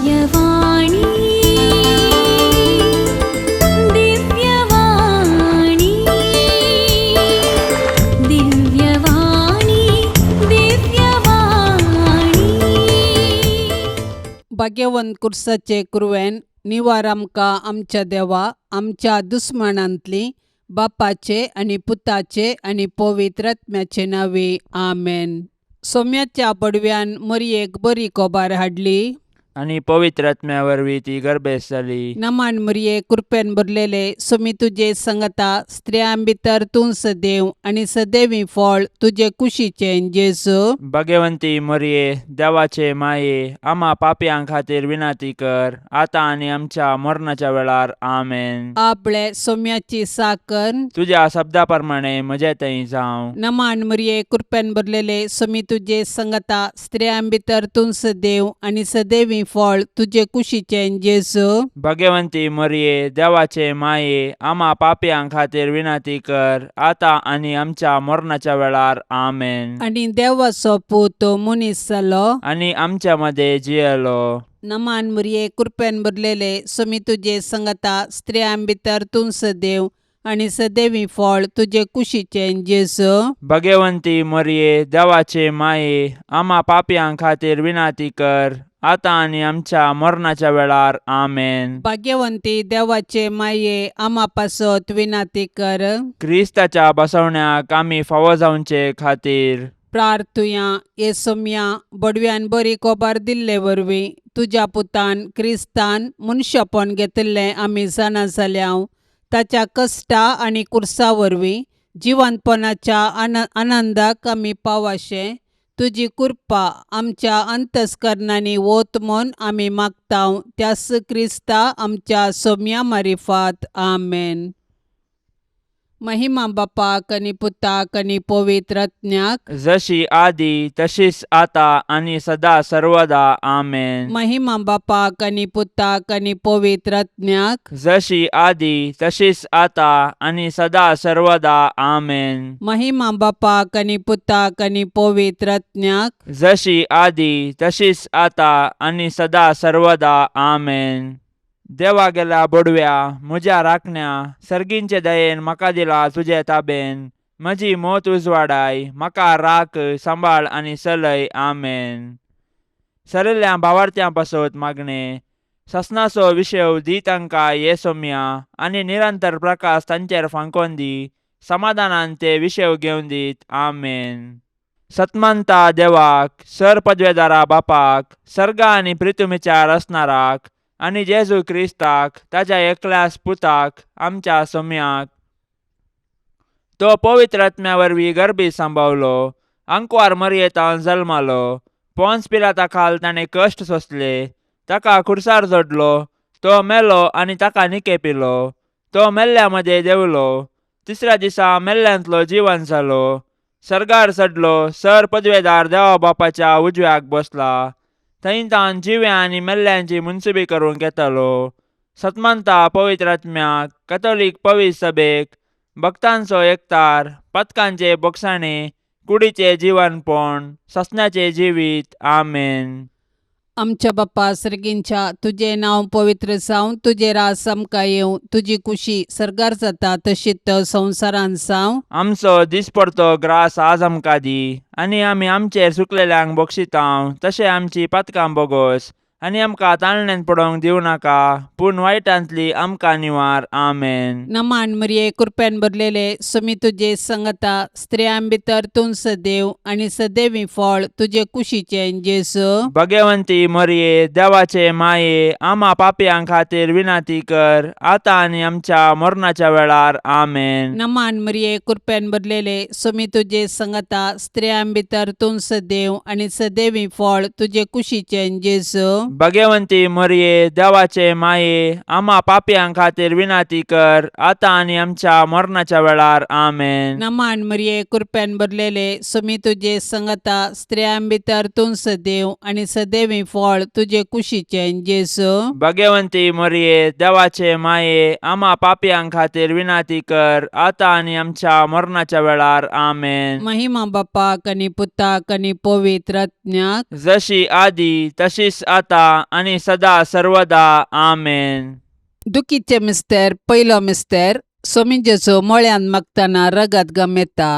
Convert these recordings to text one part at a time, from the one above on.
दिव्यवाणी, दिव्यवाणी, दिव्यवाणी, दिव्यवाणी. भाग्यवंत कुर्साचे कुरवेन निवार आमकां आमच्या देवा आमच्या दुस्मानांतली बापाचे आनी पुताचे आनी पवित्र आत्म्याचे नांवे आमेन. सोम्याच्या पडव्यान मरयेक बरी कोबार हाडली आनी पवित्र आत्म्या वरवीं ती गर्भेस्त जाली. नमान मरये, कृपेन भरलेले, सोमी तुजे संगता, स्त्रियां भितर तूं सदैव आनी सदैवी फळ तुजे कुशीचें जेजू. भगवंती मरये, देवाचे माये, आमा पापयां खातीर विनंती कर, आतां आनी आमच्या मरणाच्या वेळार. आमेन. आपले सोम्याची साकर. तुज्या शब्दा प्रमाणे म्हजे थंय जावं. नमान मरये, कृपेन भरलेले, सोमी तुजे संगता, स्त्रियां भितर तूं सदैव आनी सदैवी फळ तुजे कुशीचें जेजू. भगवंती मरये, देवाचे माये, आमा पापयां खातीर विनंती कर, आतां आनी आमच्या मरणाच्या वेळार. आमेन. आनी देवाचो पूत मनीस जालो आनी आमच्या मदें जियेलो. नमान मरये, कृपेन भरलेले, सोमी तुजे संगता, स्त्रियां भितर तूं सदैव आनी सदैवी फळ तुजे कुशीचें जेजू. भगवंती मरये, देवाचे माये, आमा पापयां खातीर विनंती कर, आतां आनी आमच्या मरणाच्या वेळार. आमेन. भाग्यवंती देवाचे माये, आमा पासत विनाती कर. क्रिस्ताच्या बसवण्याक आमी फावो जावचे खातीर प्रार्थुया. ये सोम्या, बडव्यान बरी कोबार दिल्ले वरवीं तुज्या पुतान क्रिस्तान मनशापण घेतिल्लें आमी जाणा जाल्या. ताच्या कश्टा आनी कुर्सा वरवीं जिवंतपणाच्या आनंदाक आमी पावाशें तुजी कृपा आमच्या अंतस्करणांनी वत म्हूण आमी मागता, त्यास क्रिस्ता आमच्या सोम्या मारिफात. आमेन. महिमा बापाक आनी पुताक आनी पवित्र आत्म्याक. जशी आदी तशीच आता आनी सदा सर्वदा. आमेन. महिमा बापाक आनी पुताक आनी पवित्र आत्म्याक. जशी आदी तशीच आता आनी सदा सर्वदा. आमेन. महिमा बापाक आनी पुताक आनी पवित्र आत्म्याक. जशी आदी तशीच आता आनी सदा सर्वदा. आमेन. देवा गेल्या बोडव्या, म्हज्या राखण्या, सर्गींचे दयेन म्हाका दिला तुजे ताबेन. म्हजी मोत उजवाडाय, म्हाका राख, सांबाळ आनी चलय. आमेन. सरिल्ल्या भावार्थ्यां पासत मागणें. ससनाचो विशय दी तांकां ये सोम्या आनी निरंतर प्रकाश तांचेर फांकोन दी. समाधानान ते विशय घेवन दीत. आमेन. सतमंता देवाक, सर पदवेदारा बापाक, सर्गा आनी प्रितुमीच्या रचणाराक आनी जेजू क्रिस्ताक, ताज्या एकल्याच पुताक, आमच्या सोम्याक, तो पवित्र आत्म्या वरवीं गर्भी सांबावलो, आंकवार मरयेतान जल्मालो, पोन्स पिलाता खाल ताणें कश्ट सोंसले, ताका खुर्सार जोडलो, तो मेलो आनी ताका निकेपिलो, तो मेल्ल्या मदें देंवलो, तिसऱ्या दिसा मेल्ल्यांतलो जिवन जालो, सर्गार चडलो, सर पदवेदार देवा बापाच्या उजव्याक बसला, थंय तान जिव्या आनी मेल्ल्यांची मुनसुबी करूंक येतालो. सतमंता पवित्र आत्म्याक, कथोलीक पवित्र सभेक, भक्तांचो एकतार, पथकांचे बोगसाणे, कुडीचे जिवनपण, ससण्याचे जिवीत. आमेन. आमच्या बाप्पा सर्गींच्या, तुजें नांव पवित्र जावं, तुजें राज आमकां येवं, तुजी कुशी सर्गार जाता तशीच संवसारांत जावं. आमचो दिसपडतो ग्रास आज आमकां दी आनी आमी आमचेर चुकलेल्यांक बक्षितांव तशें आमची पातकां बोगोस आनी आमकां ताळण्यान पडोवंक दिवं नाका, पूण वायटांतली आमकां निवार. आमेन. नमान मरिये, कृपेन भरलेले, सुमी तुजे संगता, स्त्रियां भितर तूं सदैव आनी सदैवी फळ तुजे कुशीचें जेजू. भगवंती मरिये, देवाचे माये, आमा पापयां खातीर विनंती कर, आतां आनी आमच्या मरणाच्या वेळार. आमेन. नमान मरिये, कृपेन भरलेले, सुमी तुजे संगता, स्त्रियां भितर तूं सदैव आनी सदैवी फळ तुजे कुशीचें जेजू. भगवंती मरिये, देवाचे माये, आमा पापयां खातीर विनंती कर, आतां आनी आमच्या मरणाच्या वेळार. आमेन. नमान मरिये, कृपेन भरलेले, सुमी तुजे संगता, स्त्रियां भितर तूं सदैव आनी सदैवी फळ तुजे कुशीचें जेजू. भगवंती मरिये, देवाचे माये, आमा पापयां खातीर विनंती कर, आतां आनी आमच्या मरणाच्या वेळार. आमेन. महिमा बापाक आनी पुताक आनी पवित्र आत्म्याक. जशी आदी तशीच आता आतां आनी सदा सर्वदा आमेन. दुखीचे मिस्तेर पयलो मिस्तेर सोमी जेजू मळ्यान मागतना रगत गमेता.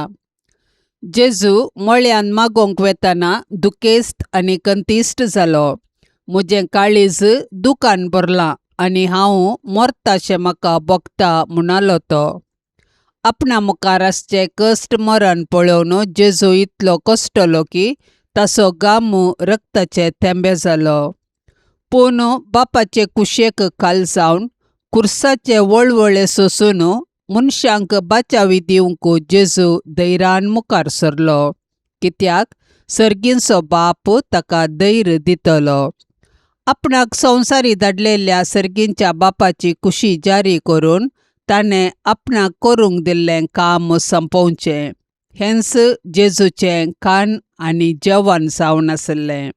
जेजू मळ्यान मागोवंक वेतना दुखेस्त आनी कंतिश्ट जालो. म्हजें काळीज दुकान भरलां आनी हांव मरताशें म्हाका भोगता म्हणालो तो. आपणा मुखार आसचें कश्ट मरण पळोवन जेजू इतलो कश्टलो की ताचो गामू रक्ताचे थेंबे जालो. पूण बापाचे कुशेक खाल जावन खुर्साचे वळवळे सोसून मनशांक बाचावी दिवंक जेजू धैर्यान मुखार सरलो, कित्याक सर्गींचो बाप ताका धैर्य दितलो. आपणाक संवसारी धाडलेल्या सर्गींच्या बापाची कुशी जारी करून ताणें आपणाक करूंक दिल्लें काम सोंपोवचें हेंच जेजूचें खाण आनी जेवण जावन आसलें.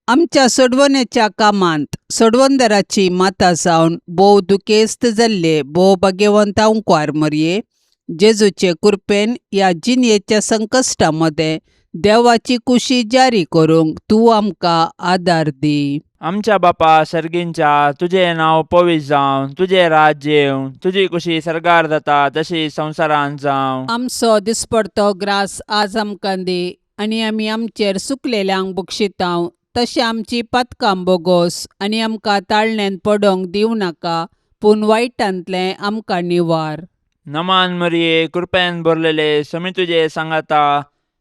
आमच्या सोडवणेच्या कामांत सोडवणदाराची माता जावन भोव दुखेस्त जाल्ले भोव भाग्यवंत अंकवार मरये जेजूचे कृपेन ह्या जिणेच्या संकश्टा मदें देवाची कुशी जारी करूंक तूं आमकां आदार दी. आमच्या बापा सर्गींच्या, तुजें नांव पवित्र जावं, तुजें राज्य येवं, तुजी कुशी सर्गार जाता तशी संवसारांत जावं. आमचो दिसपडतो ग्रास आज आमकां दी आनी आमी आमचेर सुकलेल्यांक बक्षितांव तशें आमची पातकां बोगोस आनी आमकां ताळण्यांत पडोंक दिवं नाका, पूण वायटांतलें आमकां निवार. नमान मरिये, कृपेन भरलेले, समी तुजे सांगाता,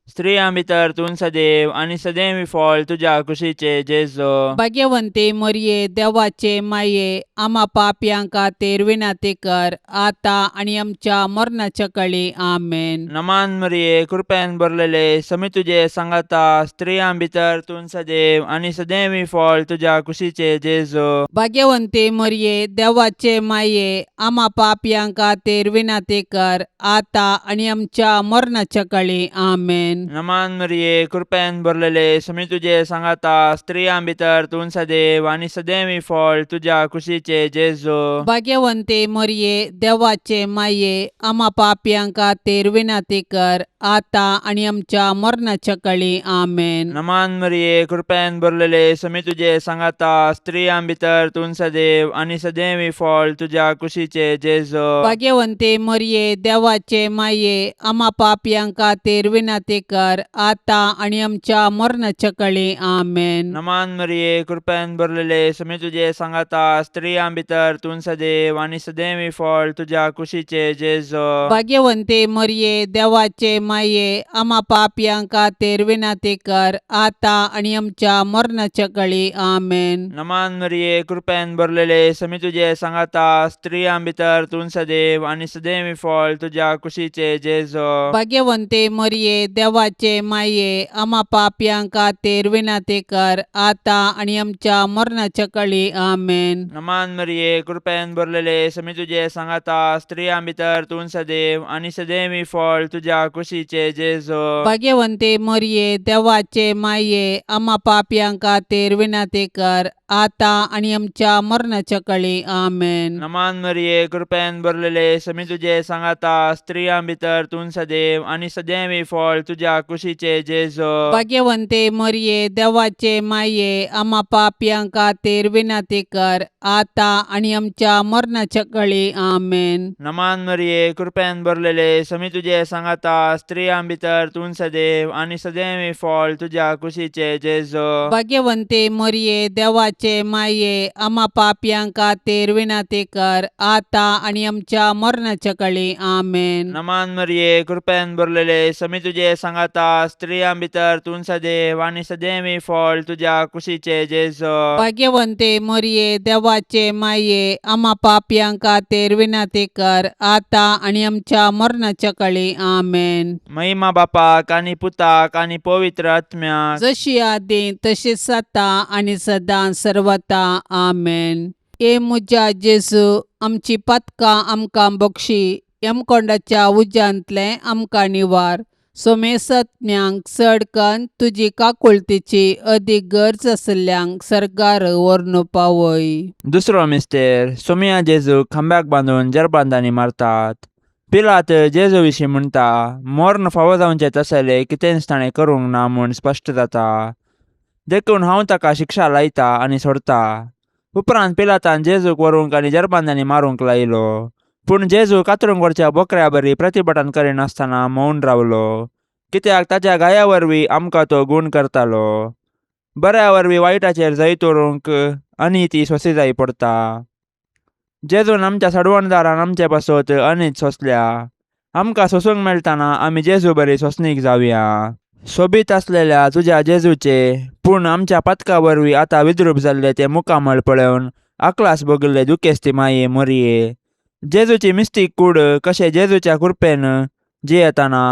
स्त्रियां भितर तूं सदैव आनी सदैव फळ तुज्या कुशीचे जेजू. भाग्यवंती मरये, देवाचे माये, आमा पापयां खातीर विनंती कर आतां आनी आमच्या मरणाच्या कळी. आमेन. नमान मरिये, कृपेन भरलेले, समी तुजे सांगाता, स्त्रियां भितर तूं सदैव आनी सदैव फळ तुज्या कुशीचे जेजू. भाग्यवंती मरये, देवाचे माये, आमा पापयां खातीर विनंती कर आतां आनी आमच्या मरणाच्या कळी. आमेन. नमान मरिये, कृपेन भरलेले, समी तुजे सांगाता, स्त्रियां भितर तूं सदैव आनी सदैव फळ तुज्या कुशीचे जेजू. भाग्यवंती मरये, देवाचे माये, आमा पापयां खातीर विनंती कर आतां आनी आमच्या मरणाच्या कळी. आमेन. नमान मरिये, कृपेन भरलेले, समी तुजे सांगाता, स्त्रियां भितर तूं सदैव आनी सदैव फळ तुज्या कुशीचे जेजू. भाग्यवंती मरये, देवाचे माये, आमा पापयां खातीर विनंती कर आतां आनी आमच्या मरणाच्या कळी. आमेन. नमान मरिये, कृपेन भरलेले, समी तुजे सांगाता, स्त्रियां भितर तूं सदैव आनी सदैव फळ तुज्या कुशीचे जेजू. भाग्यवंती मरये, देवाचे माये, आमा पापयां खातीर विनंती कर आतां आनी आमच्या मरणाच्या कळी. आमेन. नमान मरिये, कृपेन भरलेले, समी तुजे सांगाता, स्त्रियां भितर तूं सदैव आनी सदैव फळ तुज्या कुशीचे जेजू. भाग्यवंती मरये, देवाचे माये, आमा पापयां खातीर विनंती कर आतां आनी आमच्या मरणाच्या कळी. आमेन. नमान मरिये, कृपेन भरलेले, समी तुजे सांगाता, स्त्रियां भितर तूं सदैव आनी सदैव फळ तुज्या कुशीचे जेजू. भाग्यवंती मरये, देवाचे माये, आमा पापयां खातीर विनंती कर आतां आनी आमच्या मरणाच्या कळी. आमेन. नमान मरिये, कृपेन भरलेले, समी तुजे सांगाता, स्त्रियां भितर तूं सदैव आनी सदैव फळ तुज्या कुशीचे जेजू. भाग्यवंती मरये, देवाचे माये, आमा पापयां खातीर विनंती कर आतां आनी आमच्या मरणाच्या कळी. आमेन. नमान मरिये, कृपेन भरलेले, समी तुजे सांगाता, स्त्रियां भितर तूं सदैव आनी सदैव फळ तुज्या कुशीचे जेजू. भाग्यवंती मरये, देवाचे माये, आमा पापयां खातीर विनंती कर आतां आनी आमच्या मरणाच्या कळी. आमेन. नमान मरिये, कृपेन भरलेले, समी तुजे सांगाता, स्त्रियां भितर तूं सदैव आनी सदैव फळ तुज्या कुशीचे जेजू. भाग्यवंती मरये, देवाचे माये, आमा पापयां खातीर विनंती कर आतां आनी आमच्या मरणाच्या कळी. आमेन. महिमा बापाक आनी पुताक आनी पवित्र आत्म्याक, जशी आदी तशीच आतां आनी सदां सर्वता. आमेन. ए म्हज्या जेजू, आमची पातकां आमकां बक्षी, यमकोंडाच्या उज्यांतलें आमकां निवार, सोमेसत्म्यांक चड कन्न तुजी काकुळतीची अदीक गरज आशिल्ल्यांक सर्गार व्हरून पावय. दुसरो मिस्तेर सोमिया जेजूक खांब्याक बांदून जरबांदांनी मारतात. पिलात जेजू विशीं म्हणटा, मर्ण फावो जावचें तसलें कितेंच ताणें करूंक ना म्हूण स्पश्ट जाता. देखून हांव ताका शिक्षा लायता आनी सोडता. उपरांत पिलातान जेजूक व्हरूंक आनी जरबांदांनी मारूंक लायलो. पूण जेजू कातरूंक व्हरच्या बोकऱ्या बरी प्रतिभटन करिनासतना मौन रावलो, कित्याक ताच्या घाया वरवीं आमकां तो गूण करतालो. बऱ्या वरवीं वायटाचेर जैत व्हरूंक आनी ती सोंसी जाय पडता. जेजून आमच्या सडवणदारान आमचे पासत अनीत सोंसल्या. आमकां सोंसूंक मेळटना आमी जेजू बरी सोंसणीक जावया. सोबीत आसलेल्या तुज्या जेजूचे पूण आमच्या पातका वरवीं आतां विद्रूप जाल्ले ते मुखामळ पळोवन आकलास भोगिल्ले दुखेस्ती माये मोरये, जेजूची मिस्तीक कूड कशें जेजूच्या कृपेन जियेतना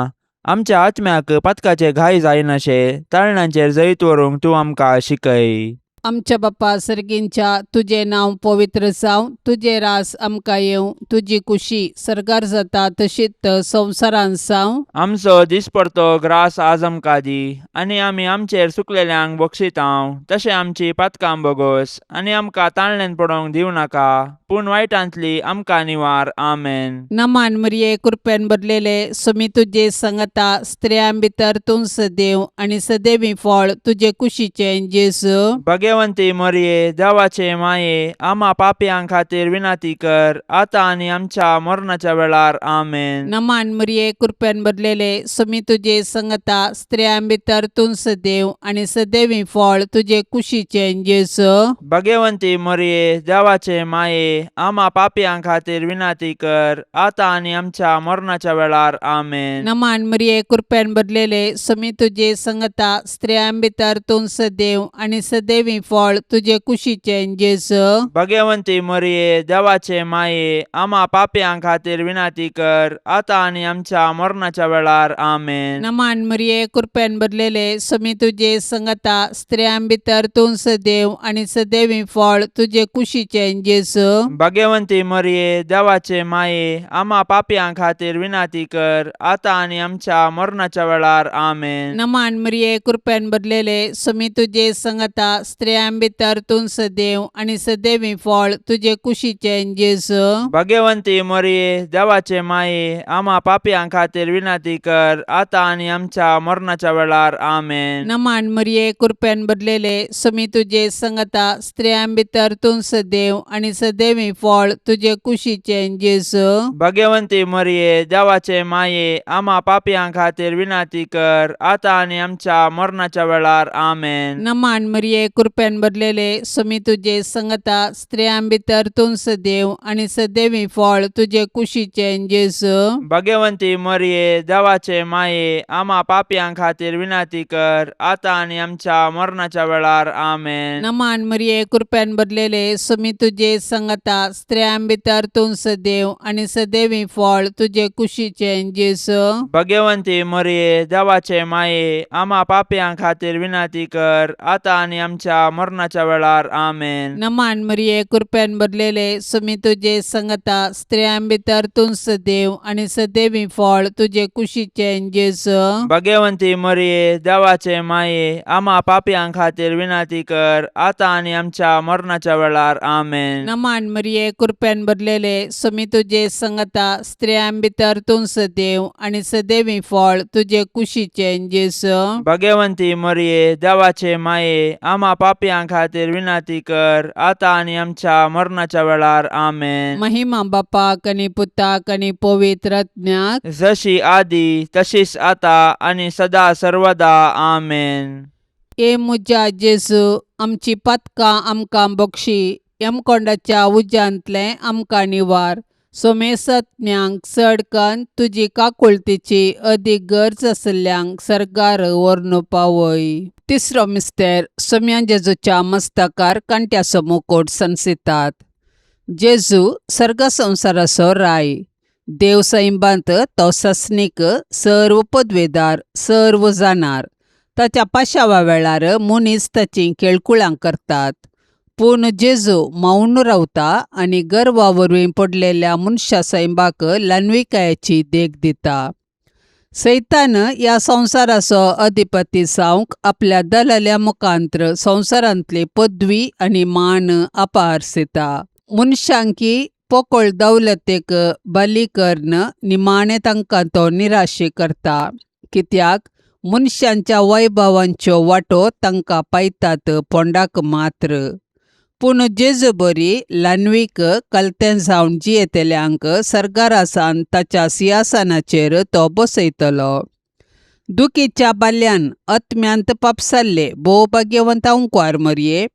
आमच्या आत्म्याक पातकाचे घाय जायनाशे ताळणांचेर जैत व्हरूंक तूं आमकां शिकय. आमच्या बापा सर्गींच्या, तुजें नांव पवित्र जावं, तुजें रास आमकां येवं, तुजी कुशी सर्गार जाता तशीच संवसारांत जावं. आमचो दिसपडतो ग्रास आज आमकां दी, आनी आमी आमचेर चुकलेल्यांक बक्षितांव तशें आमची पातकां बोगोस, आनी आमकां ताळणेन पडोवंक दिवं नाका, पूण वायटांतली आमकां निवार. आमेन. नमान मरिये, कृपेन भरलेले, सुमी तुजे संगता, स्त्रियां भितर तूं सदैव आनी सदैवी फळ तुजे कुशीचें जेजू. भगवंती मोरये, देवाचे माये, आमा पापयां खातीर विनंती कर, आतां आनी आमच्या मरणाच्या वेळार. आमेन. नमान मरिये, कृपेन भरलेले, सुमी तुजे संगता, स्त्रियां भितर तूं सदैव आनी सदैवी फळ तुजे कुशीचें जेजू. भगवंती मोरये, देवाचे माये, आमा पापयां खातीर विनंती कर, आतां आनी आमच्या मरणाच्या वेळार. आमेन. नमान मरिये, कृपेन भरलेले, सुमी तुजे संगता, स्त्रियां भितर तूं सदैव आनी सदैवी फळ तुजे कुशीचें जेजू. भगवंती मोरये, देवाचे माये, आमा पापयां खातीर विनंती कर, आतां आनी आमच्या मरणाच्या वेळार. आमेन. नमान मरिये, कृपेन भरलेले, सुमी तुजे संगता, स्त्रियां भितर तूं सदैव आनी सदैवी फळ तुजे कुशीचें जेजू. भगवंती मोरये, देवाचे माये, आमा पापयां खातीर विनंती कर, आतां आनी आमच्या मरणाच्या वेळार. आमेन. नमान मरिये, कृपेन भरलेले, सुमी तुजे संगता, स्त्रियां भितर तूं सदैव आनी सदैवी फळ तुजे कुशीचें जेजू. भगवंती मोरये, देवाचे माये, आमा पापयां खातीर विनंती कर, आतां आनी आमच्या मरणाच्या वेळार. आमेन. नमान मरिये, कृपेन भरलेले, सुमी तुजे संगता, स्त्रियां भितर तूं सदैव आनी सदैवी फळ तुजे कुशीचें जेजू. भगवंती मोरये, देवाचे माये, आमा पापयां खातीर विनंती कर, आतां आनी आमच्या मरणाच्या वेळार. आमेन. नमान मरिये, कृपेन भरलेले, सुमी तुजे संगता, स्त्रियां भितर तूं सदैव आनी सदैवी फळ तुजे कुशीचें जेजू. भगवंती मोरये, देवाचे माये, आमा पापयां खातीर विनंती कर, आतां आनी आमच्या मरणाच्या वेळार. आमेन. नमान मरिये, कृपेन भरलेले, सुमी तुजे संगता, स्त्रियां भितर तूं सदैव आनी सदैवी फळ तुजे कुशीचें जेजू. भगवंती मोरये, देवाचे माये, आमा पापयां खातीर विनंती कर, आतां आनी आमच्या मरणाच्या वेळार. आमेन. नमान मरिये, कृपेन भरलेले, सुमी तुजे संगता, स्त्रियां भितर तूं सदैव आनी सदैवी फळ तुजे कुशीचें जेजू. भगवंती मोरये, देवाचे माये, आमा पापयां खातीर विनंती कर, आतां आनी आमच्या मरणाच्या वेळार. आमेन. नमान मरिये, कृपेन भरलेले, सुमी तुजे संगता, स्त्रियां भितर तूं सदैव आनी सदैवी फळ तुजे कुशीचें जेजू. भगवंती मोरये, देवाचे माये, आमा पापयां खातीर विनंती कर, आतां आनी आमच्या मरणाच्या वेळार. आमेन. महिमा बापाक आनी पुताक आनी पवित्र आत्म्याक, जशी आदी तशीच आता आनी सदा सर्वदा. आमेन. ए म्हज्या जेजू, आमची पातकां आमकां बक्षी, यमकोंडाच्या उज्यांतलें आमकां निवार, सोमेसत्म्यांक चड कन्न तुजी काकुळतीची अदीक गरज आशिल्ल्यांक सर्गार व्हरून पावय. तिसरो मिस्तेर, सोम्या जेजूच्या मस्तकार कांट्याचो मुकोट सनसितात. जेजू सर्ग संवसाराचो राय, देव सैंबांत तो सस्नीक, सर्व पदवेदार, सर्व जाणार. ताच्या पाशावा वेळार मनीस ताचीं खेळकुळां करतात, पूण जेजू मौन रावता आनी गर्वा वरवीं पडलेल्या मनशा सैंबाक ल्हानविकायेची देख दिता. सैतान ह्या संवसाराचो अधिपती जावंक आपल्या दलाल्या मुखांत्र संवसारांतली पदवी आनी मान अपारसिता. मनशांकी पोकळ दौलतेक बली करून निमाणें तांकां तो निराशी करता, कित्याक मनशांच्या वैभवांच्यो वाटो तांकां पायतात पोंडाक मात्र. पूण जेजू बरी ल्हानवीक कलतें जावन जियेतल्यांक सर्गारासान ताच्या सिंहासनाचेर तो बसयतलो. दुखीच्या बाल्यान आत्म्यांत पापसाल्ले भोव भाग्यवंत अंकवार मरये,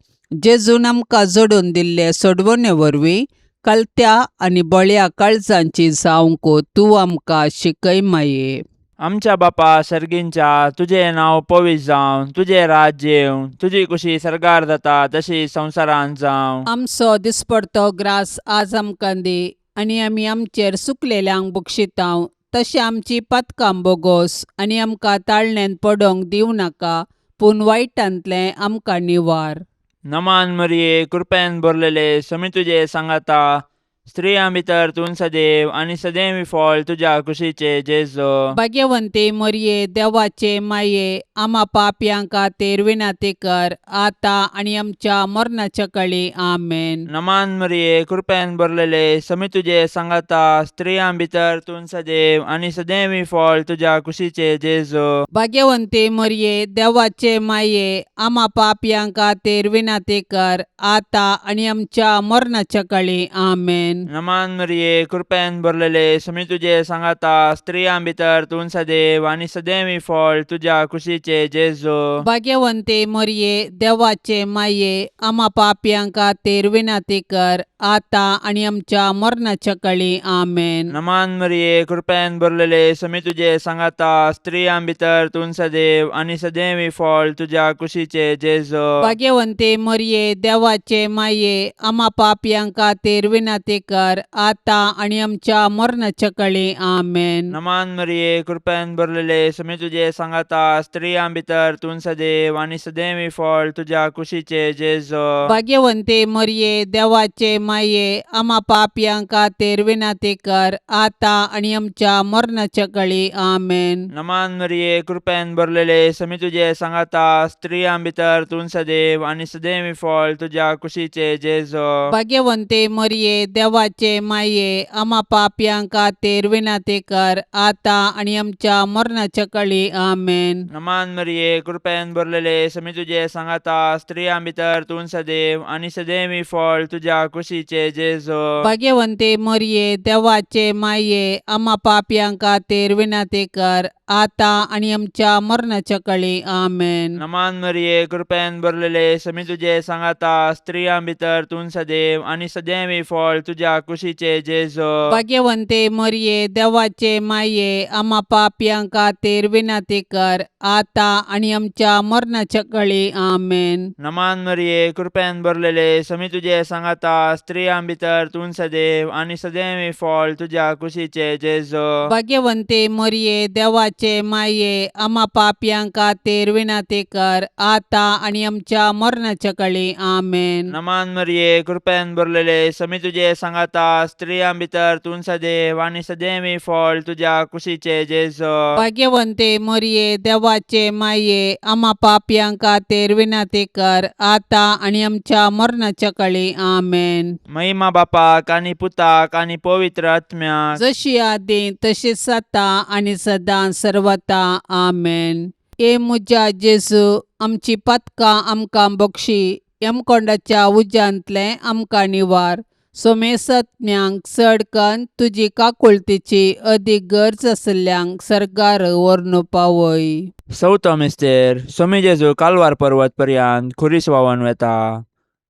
जेजून आमकां जोडून दिल्ले सोडवणे वरवीं कलत्या आनी बळ्या काळजांची जावंक तूं आमकां शिकय माये. आमच्या बापा सर्गींच्या, तुजें नांव पवित्र जावं, तुजें राज्य येवं, तुजी कुशी सर्गार जाता तशी संवसारांत जावं. आमचो दिसपडतो ग्रास आज आमकां दी आनी आमी आमचेर सुकलेल्यांक बक्षितांव तशें आमची पातकां बोगोस आनी आमकां ताळण्यांत पडोंक दिवं नाका, पूण वायटांतलें आमकां निवार. नमान मरिये, कृपेन भरलेले, समी तुजे सांगाता, स्त्रियां भितर तूं सदैव आनी सदैव फळ तुज्या कुशीचे जेजो. भाग्यवंती मरये, देवाचे माये, आमा पापयां खातीर विनंती कर आतां आनी आमच्या मरणाच्या कळी. आमेन. नमान मरिये, कृपेन भरलेले, समी तुजे सांगाता, स्त्रियां भितर तूं सदैव आनी सदैव फळ तुज्या कुशीचे जेजो. भाग्यवंती मरये, देवाचे माये, आमा पापयां खातीर विनंती कर आतां आनी आमच्या मरणाच्या कळी. आमेन. नमान मरिये, कृपेन भरलेले, समी तुजे सांगाता, स्त्रियां भितर तूं सदैव आनी सदैव फळ तुज्या कुशीचे जेजो. भाग्यवंती मरये, देवाचे माये, आमा पापयां खातीर विनंती कर आतां आनी आमच्या मरणाच्या कळी. आमेन. नमान मरिये, कृपेन भरलेले, समी तुजे सांगाता, स्त्रियां भितर तूं सदैव आनी सदैव फळ तुज्या कुशीचे जेजो. भाग्यवंती मरये, देवाचे माये, आमा पापयां खातीर विनंती कर आतां आनी आमच्या मरणाच्या कळी. आमेन. नमान मरिये, कृपेन भरलेले, समी तुजे सांगाता, स्त्रियां भितर तूं सदैव आनी सदैव फळ तुज्या कुशीचे जेजो. भाग्यवंती मरये, देवाचे माये, आमा पापयां खातीर विनंती कर आतां आनी आमच्या मरणाच्या कळी. आमेन. नमान मरिये, कृपेन भरलेले, समी तुजे सांगाता, स्त्रियां भितर तूं सदैव आनी सदैव फळ तुज्या कुशीचे जेजो. भाग्यवंती मरये, देवाचे माये, आमा पापयां खातीर विनंती कर आतां आनी आमच्या मरणाच्या कळी. आमेन. नमान मरिये, कृपेन भरलेले, समी तुजे सांगाता, स्त्रियां भितर तूं सदैव आनी सदैव फळ तुज्या कुशीचे जेजो. भाग्यवंती मरये, देवाचे माये, आमा पापयां खातीर विनंती कर आतां आनी आमच्या मरणाच्या कळी. आमेन. नमान मरिये, कृपेन भरलेले, समी तुजे सांगाता, स्त्रियां भितर तूं सदैव आनी सदैव फळ तुज्या कुशीचे जेजो. भाग्यवंती मरये, देवाचे माये, आमा पापयां खातीर विनंती कर आतां आनी आमच्या मरणाच्या कळी. आमेन. नमान मरिये, कृपेन भरलेले, समी तुजे सांगाता, स्त्रियां भितर तूं सदैव आनी सदैव फळ तुज्या कुशीचे जेजो. भाग्यवंती मरये, देवाचे माये, आमा पापयां खातीर विनंती कर आतां आनी आमच्या मरणाच्या कळी. आमेन. नमान मरिये, कृपेन भरलेले, समी तुजे सांगाता, स्त्रियां भितर तूं सदैव आनी सदैव फळ तुज्या कुशीचे जेजो. भाग्यवंती मरये, देवाचे माये, आमा पापयां खातीर विनंती कर आतां आनी आमच्या मरणाच्या कळी. आमेन. महिमा बापाक आनी पुताक आनी पवित्र आत्म्याक, जशी आदी तशीच आतां आनी सदां सर्वता. आमेन. ए म्हज्या जेजू, आमची पातकां आमकां बक्षी, यमकोंडाच्या उज्यांतलें आमकां निवार, सोमेसत्म्यांक चड कन्न तुजी काकुळतीची अदीक गरज आशिल्ल्यांक सर्गार व्हरून पावय. चवथो मिस्तेर. सोमी जेजू कालवार पर्वत पर्यंत खुरीस व्हांवन वेता.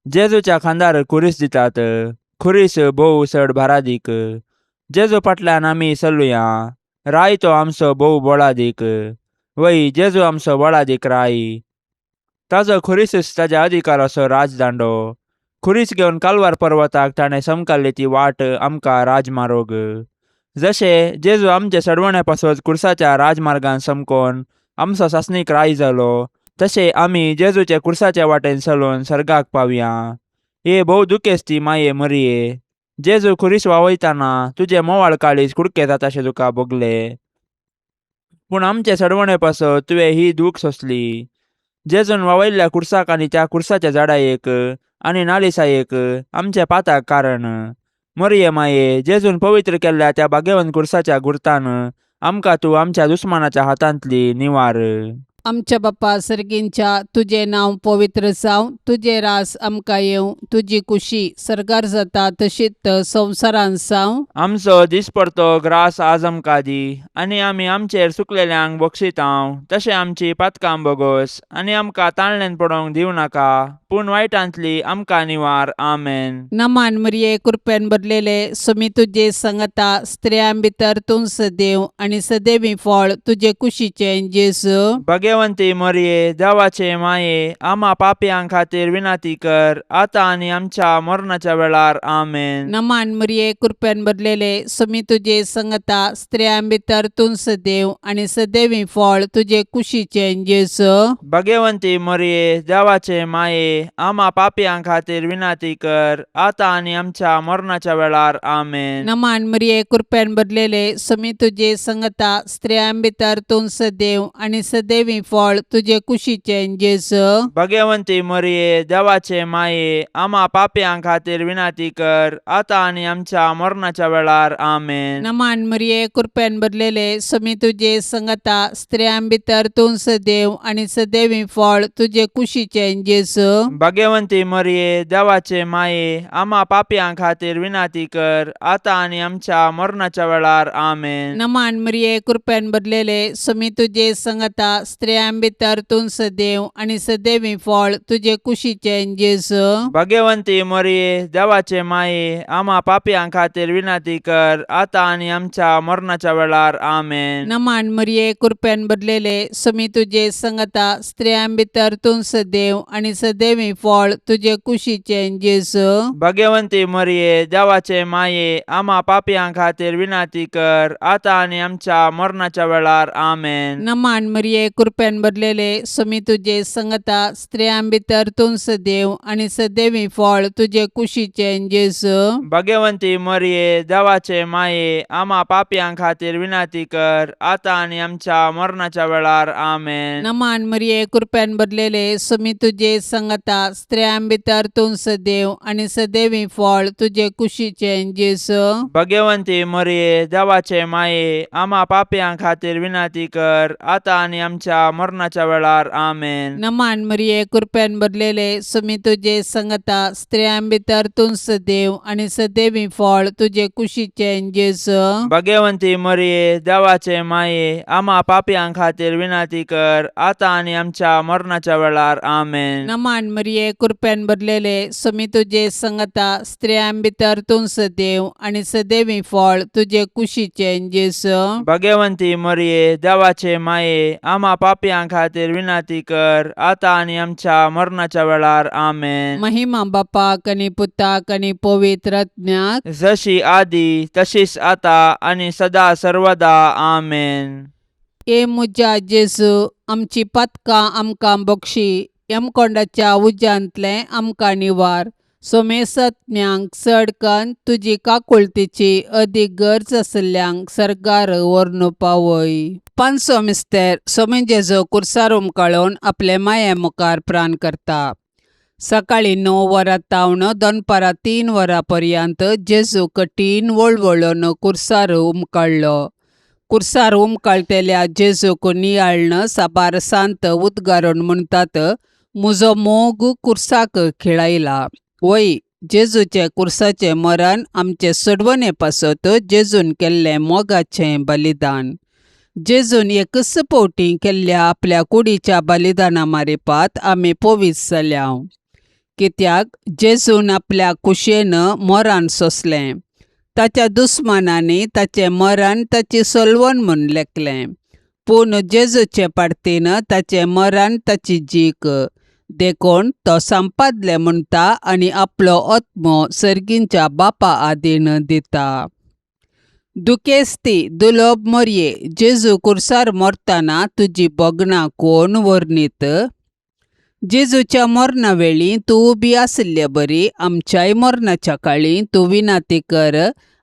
जेजूच्या खांदार खुरीस दितात. खुरीस भोव चड भारादीक. जेजू फाटल्यान आमी चलुया. राय तो आमचो भोव बळादीक. वय, जेजू आमचो बळादीक राय. ताजो खुरीसच ताज्या अधिकाराचो राजदांडो. खुरीस घेवन कालवार पर्वताक ताणें समकाल्ली ती वाट आमकां राजमारोग. जशें जेजू आमचे सडवणे पासत कुर्साच्या राजमार्गान समकोन आमचो सासणीक राय जालो, तशें आमी जेजूचे कुर्साच्या वाटेन चलून सर्गाक पावया. हे भोव दुखेस्ती माये मरिये, जेजू खुरीस वावयतना तुजें मोवाळ काळीज कुडके जाताशें तुका भोगलें. पूण आमचे सडवणे पासत तुवें ही दूख सोंसली. जेजून वावयल्ल्या कुर्साक आनी त्या कुर्साच्या झाडायेक आनी नालिसायेक आमच्या पाताक कारण. मरिये माये, जेजून पवित्र केल्ल्या त्या भाग्यवंत कुर्साच्या गुर्तान आमकां तूं आमच्या दुस्मानाच्या हातांतली निवार. आमच्या बापा सर्गींच्या तुजें नांव पवित्र जावं, तुजें रास आमकां येवं, तुजी कुशी सर्गार जाता तशीच संवसारांत जावं. आमचो दिसपडतो ग्रास आज आमकां दी आनी आमी आमचेर चुकलेल्यांक बक्षितांव तशें आमची पातकां बोगोस आनी आमकां ताळण्यान पडोवंक दिवं नाका पूण वायटांतली आमकां निवार. आमेन. नमान मरिये, कृपेन भरलेले, सुमी तुजे संगता, स्त्रियां भितर तूं सदैव आनी सदैवी फळ तुजे कुशीचें जेजू. भगवंती मरिये, देवाचे माये, आमा पापयां खातीर विनंती कर आतां आनी आमच्या मरणाच्या वेळार. आमेन. नमान मरिये, कृपेन भरलेले, सुमी तुजे संगता, स्त्रियां भितर तूं सदैव आनी सदैवी फळ तुजे कुशीचें जेजू. भगवंती मरिये, देवाचे माये, आमा पापयां खातीर विनंती कर आतां आनी आमच्या मरणाच्या वेळार. आमेन. नमान मरिये, कृपेन भरलेले, सुमी तुजे संगता, स्त्रियां भितर तूं सदैव आनी सदैवी फळ तुजे कुशीचें जेजू. भगवंती मरिये, देवाचे माये, आमा पापयां खातीर विनंती कर आतां आनी आमच्या मरणाच्या वेळार. आमेन. नमान मरिये, कृपेन भरलेले, सुमी तुजे संगता, स्त्रियां भितर तूं सदैव आनी सदैवी फळ तुजे कुशीचें जेजू. भगवंती मरिये, देवाचे माये, आमा पापयां खातीर विनंती कर आतां आनी आमच्या मरणाच्या वेळार. आमेन. नमान मरिये, कृपेन भरलेले, सुमी तुजे संगता, स्त्रियां भितर तूं सदैव आनी सदैवी फळ तुजे कुशीचें जेजू. भगवंती मरिये, देवाचे माये, आमा पापयां खातीर विनंती कर आतां आनी आमच्या मरणाच्या वेळार. आमेन. नमान मरिये, कृपेन भरलेले, सुमी तुजे संगता, स्त्रियां भितर तूं सदैव आनी सदैवी फळ तुजे कुशीचें जेजू. भगवंती मरिये, देवाचे माये, आमा पापयां खातीर विनंती कर आतां आनी आमच्या मरणाच्या वेळार. आमेन. नमान मरिये, कृपेन भरलेले, सुमी तुजे संगता, स्त्रियां भितर तूं सदैव आनी सदैवी फळ तुजे कुशीचें जेजू. भगवंती मरिये, देवाचे माये, आमा पापयां खातीर विनंती कर आतां आनी आमच्या मरणाच्या वेळार. आमेन. नमान मरिये, कृपेन भरलेले, सुमी तुजे संगता, स्त्रियां भितर तूं सदैव आनी सदैवी फळ तुजे कुशीचें जेजू. भगवंती मरिये, देवाचे माये, आमा पापयां खातीर विनंती कर आतां आनी आमच्या मरणाच्या वेळार. आमेन. नमान मरिये, कृपेन भरलेले, सुमी तुजे संगता, स्त्रियां भितर तूं सदैव आनी सदैवी फळ तुजे कुशीचें जेजू. भगवंती मरिये, देवाचे माये, आमा पापयां खातीर विनंती कर आतां आनी आमच्या मरणाच्या वेळार. आमेन. नमान मरिये, कृपेन भरलेले, सुमी तुजे संगता, स्त्रियां भितर तूं सदैव आनी सदैवी फळ तुजे कुशीचें जेजू. भगवंती मरिये, देवाचे माये, आमा पापयां खातीर विनंती कर आतां आनी आमच्या मरणाच्या वेळार. आमेन. महिमा बापाक आनी पुताक आनी पवित्र आत्म्याक. जशी आदी तशीच आता आनी सदा सर्वदा. आमेन. ए म्हज्या जेजू, आमची पातकां आमकां बक्षी, यमकोंडाच्या उज्यांतलें आमकां निवार, सोमेसत्म्यांक चड कन्न तुजी काकुळतीची अदीक गरज आशिल्ल्यांक सर्गार व्हरून पावय. पांचवो मिस्तेर, सोमे जेजू कुर्सार उमकाळून आपले माये मुखार प्राण करता. सकाळीं 9 वरां तावन दनपारां 3 वरां पर्यंत जेजू कठीण वळवळून कुर्सार उमकाळ्ळो. कुर्सार उमकाळटेल्या जेजूक नियाळ्न साबार सांत उद्गारून म्हणटात, म्हजो मोग कुर्साक खिळायला. वय, जेजूचें कुर्साचें मरण आमचे सोडवणे पासत जेजून केल्लें मोगाचें बलिदान. जेजून एकच फावटी केल्ल्या आपल्या कुडीच्या बलिदाना मारिपात आमी पवित्र जाल्या, कित्याक जेजून आपल्या कुशेन मरण सोंसलें. ताच्या दुस्मानांनी ताचें मरण ताची सलवण म्हूण लेखलें, पूण जेजूचे पार्तीन ताचें मरण ताची जीक, देखून तो संपादलें म्हणटा आनी आपलो आत्मो सर्गींच्या बापा आदीन दिता. दुखेस्ती दुलोब मोरये, जेजू कुर्सार मरतना तुजी भोगणां कोण वर्णीत? जेजूच्या मरणा वेळी तूं उबी आशिल्ले बरी आमच्याय मरणाच्या काळी तूं विनाती कर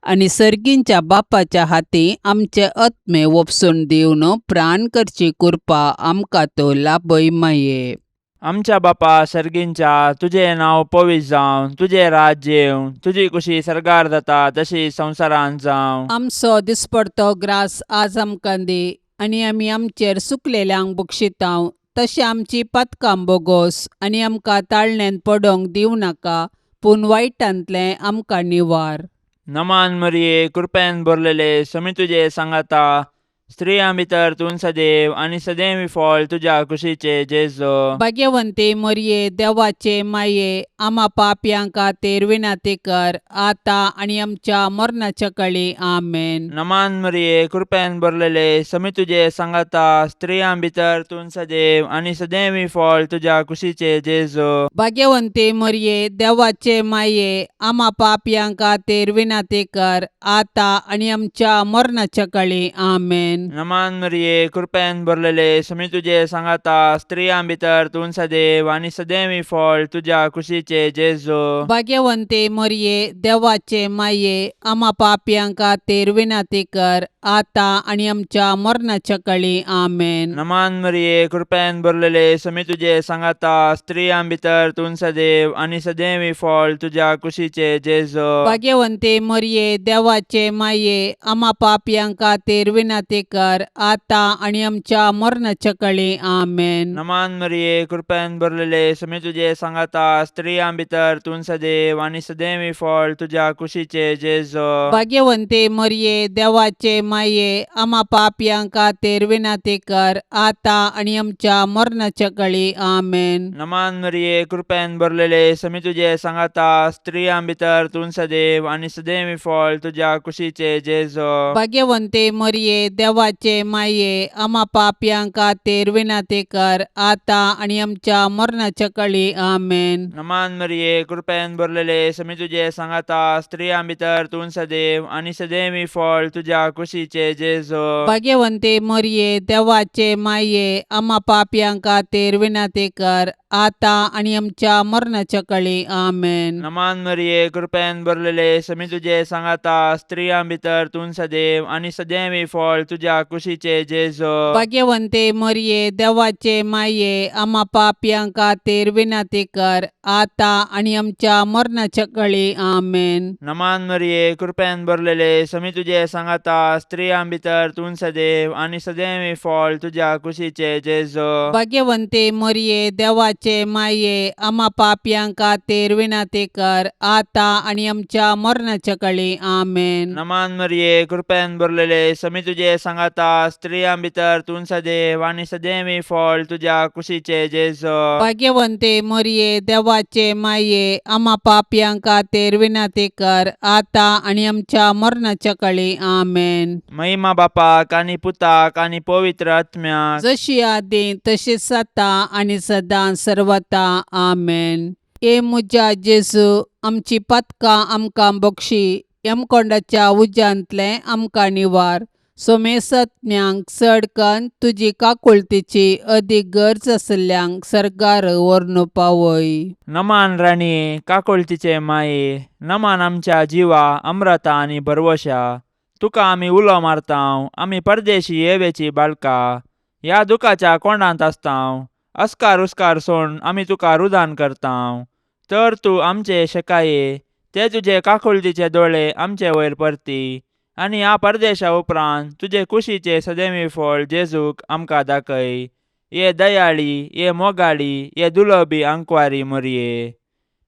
आनी सर्गींच्या बापाच्या हाती आमचे आत्मे वपसून दिवन प्राण करची कृपा आमकां तो लाभय माये. आमच्या बापा सर्गींच्या तुजें नांव पवित्र जावं, तुजें राज्य येवं, तुजी कुशी सर्गार जाता तशी संवसारांत जावं. आमचो दिसपडतो ग्रास आज आमकां दी आनी आमी आमचेर सुकलेल्यांक बक्षितांव तशें आमची पातकां बोगोस आनी आमकां ताळण्यांत पडोंक दिवं नाका पूण वायटांतलें आमकां निवार. नमान मरिये, कृपेन भरलेले, समी तुजे सांगाता, स्त्रियां भितर तूं सदैव आनी सदैव फळ तुज्या कुशीचे जेजो. भाग्यवंती मरये, देवाचे माये, आमा पापयां खातीर विनंती कर आतां आनी आमच्या मरणाच्या कळी. आमेन. नमान मरिये, कृपेन भरलेले, समी तुजे सांगाता, स्त्रियां भितर तूं सदैव आनी सदैव फळ तुज्या कुशीचे जेजो. भाग्यवंती मरये, देवाचे माये, आमा पापयां खातीर विनंती कर आतां आनी आमच्या मरणाच्या कळी. आमेन. नमान मरिये, कृपेन भरलेले, समी तुजे सांगाता, स्त्रियां भितर तूं सदैव आनी सदैव फळ तुज्या कुशीचे जेजो. भाग्यवंती मरये, देवाचे माये, आमा पापयां खातीर विनंती कर आतां आनी आमच्या मरणाच्या कळी. आमेन. नमान मरिये, कृपेन भरलेले, समी तुजे सांगाता, स्त्रियां भितर तूं सदैव आनी सदैव फळ तुज्या कुशीचे जेजो. भाग्यवंती मरये, देवाचे माये, आमा पापयां खातीर विनंती कर आतां आनी आमच्या मरणाच्या कळी. आमेन. नमान मरिये, कृपेन भरलेले, समी तुजे सांगाता, स्त्रियां भितर तूं सदैव आनी सदैव फळ तुज्या कुशीचे जेजो. भाग्यवंती मरये, देवाचे माये, आमा पापयां खातीर विनंती कर आतां आनी आमच्या मरणाच्या कळी. आमेन. नमान मरिये, कृपेन भरलेले, समी तुजे सांगाता, स्त्रियां भितर तूं सदैव आनी सदैव फळ तुज्या कुशीचे जेजो. भाग्यवंती मरये, देवाचे माये, आमा पापयां खातीर विनंती कर आतां आनी आमच्या मरणाच्या कळी. आमेन. नमान मरिये, कृपेन भरलेले, समी तुजे सांगाता, स्त्रियां भितर तूं सदैव आनी सदैव फळ तुज्या कुशीचे जेजो. भाग्यवंती मरये, देवाचे माये, आमा पापयां खातीर विनंती कर आतां आनी आमच्या मरणाच्या कळी. आमेन. नमान मरिये, कृपेन भरलेले, समी तुजे सांगाता, स्त्रियां भितर तूं सदैव आनी सदैव फळ तुज्या कुशीचे जेजो. भाग्यवंती मरये, देवाचे माये, आमा पापयां खातीर विनंती कर आतां आनी आमच्या मरणाच्या कळी. आमेन. नमान मरिये, कृपेन भरलेले, समी तुजे सांगाता, स्त्रियां भितर तूं सदैव आनी सदैव फळ तुज्या कुशीचे जेजो. भाग्यवंती मरये, देवाचे माये, आमा पापयां खातीर विनंती कर आतां आनी आमच्या मरणाच्या कळी. आमेन. नमान मरिये, कृपेन भरलेले, समी तुजे सांगाता, स्त्रियां भितर तूं सदैव आनी सदैव फळ तुज्या कुशीचे जेजो. भाग्यवंती मरये, देवाचे माये, आमा पापयां खातीर विनंती कर आतां आनी आमच्या मरणाच्या कळी. आमेन. महिमा बापाक आनी पुताक आनी पवित्र आत्म्याक, जशी आदी तशीच आतां आनी सदां सर्वता. आमेन. ए म्हज्या जेजू, आमची पातकां आमकां बक्षी, यमकोंडाच्या उज्यांतलें आमकां निवार, सोमेसत्म्यांक चड कन्न तुजी काकुळतीची अदीक गरज आशिल्ल्यांक सर्गार व्हरून पावय. नमान राणये, काकुळतीचे माये, नमान आमच्या जिवा अम्रता आनी भरवशा, तुका आमी उलो मारतांव, आमी परदेशी येवेची बाळका, ह्या दुखाच्या कोंडांत आसतांव, अस्कार उस्कार सोड आमी तुका रुदान करतांव, तर तूं आमचे शेकाये ते तुजे काकुळतीचे दोळे आमचे वयर परती आनी ह्या परदेशा उपरांत तुजे कुशीचे सदैवी फळ जेजूक आमकां दाखय. ये दयाळी, ये मोगाळी, ये दुलबी आंकवारी मोरये,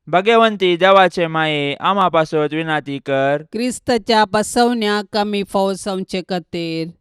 भाग्यवंती देवाचे माये, आमा पासत विनाती कर. क्रिस्ताच्या बसवण्याक आमी फावो जावचे खातीर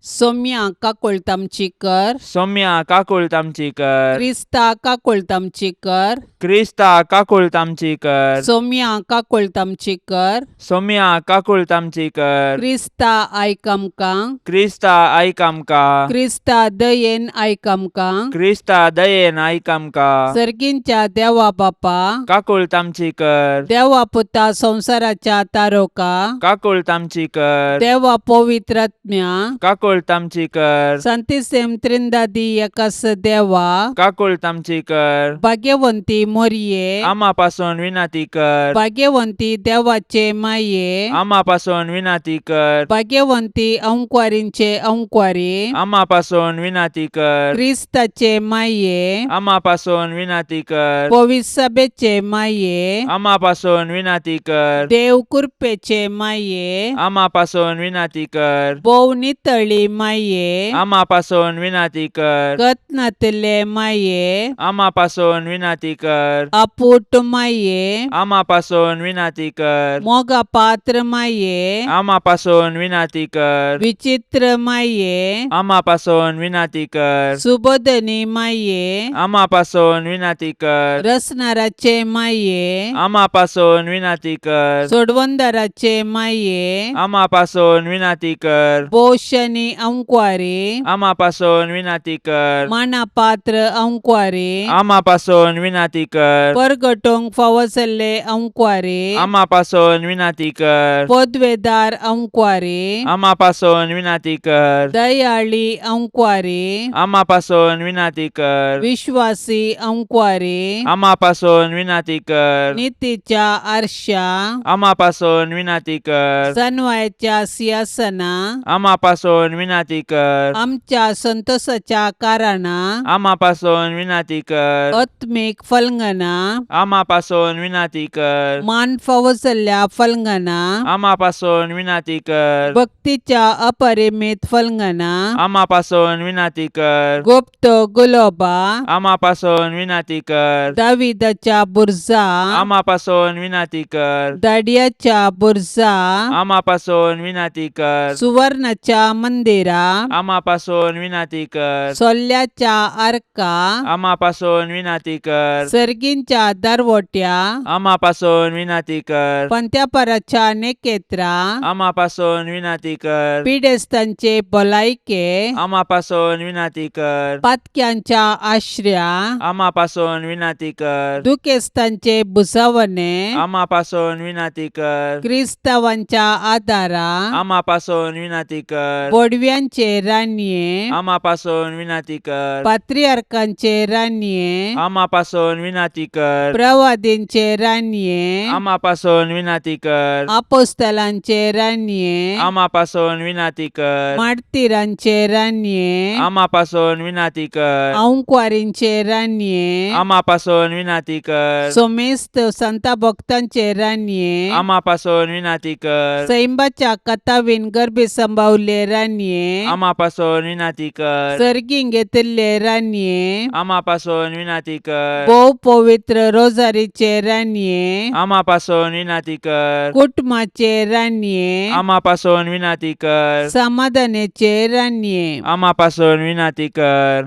सोम्या काकुळट आमची कर. सोम्या काकुळट आमची कर. क्रिस्ता काकुळट आमची कर. क्रिस्ता काकुळट आमची कर. सोम्या काकुळट आमची कर. सोम्या काकुळट आमची कर. क्रिस्ता आयक आमकां. क्रिस्ता आयक आमकां. क्रिस्ता दयेन आयक आमकां. क्रिस्ता दयेन आयक आमकां. सर्गींच्या देवा बापा, काकुळट आमची कर. देवा पुता संवसाराच्या तारोका, काकुळट आमची कर. देवा पवित्र आत्म्या, काकुळट काकुळट आमची कर. सांतिसेम त्रिंदादी एकास देवा, काकुळट आमची कर. भाग्यवंती मोरये, आमा पासून विनंती कर. भाग्यवंती देवाचे माये, आमा पासून विनंती कर. भाग्यवंती अंकवारींचे अंकवारी, आमा पासून विनंती कर. क्रिस्ताचे माये, आमा पासून विनंती कर. पविसभेचे माये, आमा पासून विनंती कर. देव कृपेचे माये, आमा पासून विनंती कर. भोव नितळी माये, आमा पासून विनंती कर. गतनातले माये, आमा पासून विनंती कर. आपूट माये, आमा पासून विनंती कर. मोगा पात्र माये, आमा पासून विनंती कर. विचित्र माये, आमा पासून विनंती कर. सुबोधनी माये, आमा पासून विनंती कर. रसनाराचे माये, आमा पासून विनंती कर. सोडवंदाराचे माये, आमा पासून विनंती कर. पोषणी अंकवारी, आमा पासून विनंती कर. मानापात्र अंकवारी, आमा पासून विनंती कर. परगटोंक फावो जाल्ले अंकवारी, आमा पासून विनंती कर. पदवेदार अंकवारी, आमा पासून विनंती कर. दयाळी अंकवारी, आमा पासून विनंती कर. विश्वासी अंकवारी, आमा पासून विनंती कर. नितीच्या आरशा, आमा पासून विनंती कर. सनवायच्या सिंहासना, आमा पासून विनंती कर. आमच्या संतोषाच्या कारणा, आमा पासून विनंती कर. आत्मीक फलंगना, आमा पासून विनंती कर. मान फावो जाल्ल्या फलंगना, आमा पासून विनंती कर. भक्तीच्या अपरिमित फलंगना, आमा पासून विनंती कर. गुप्त गुलोबा, आमा पासून विनंती कर. दाविदाच्या बुरजा, आमा पासून विनंती कर. दाडियाच्या बुरजा, आमा पासून विनंती कर. सुवर्णाच्या मंदिरा, आमा पासून विनंती कर. सोल्ल्याच्या आर्का, आमा पासून विनंती कर. सर्गींच्या दरवट्या, आमा पासून विनंती कर. पंत्यापराच्या नेकेत्रा, आमा पासून विनंती कर. पिडेस्तांचे भलायके, आमा पासून विनंती कर. पातक्यांच्या आश्र्या, आमा पासून विनंती कर. दुखेस्तांचे भुजावणे, आमा पासून विनंती कर. क्रिस्तावांच्या आदारा, आमा पासून विनंती कर. बोडव्यांचे रानये, आमा पासून विनंती कर. पात्रियार्कांचे रानये, आमा पासून विनंती कर. प्रवादींचे रानये, आमा पासून विनंती कर. आपोस्तलांचे रानये, आमा पासून विनंती कर. मार्तीरांचे रानये, आमा पासून विनंती कर. अंकवारींचे रानये, आमा पासून विनंती कर. सोमेस्त संता भक्तांचे रानये, आमा पासून विनंती कर. सैंबाच्या कथावीन गर्भी संभावले रानये, आमा पासून विनंती कर. सर्गीं घेतिल्ले रानये, आमा पासून विनंती कर. भोव पवित्र रोजारीचे रानये, आमा पासून विनंती कर. कुटुंबाचे रानये, आमा पासून विनंती कर. समाधानाचे रानये, आमा पासून विनंती कर.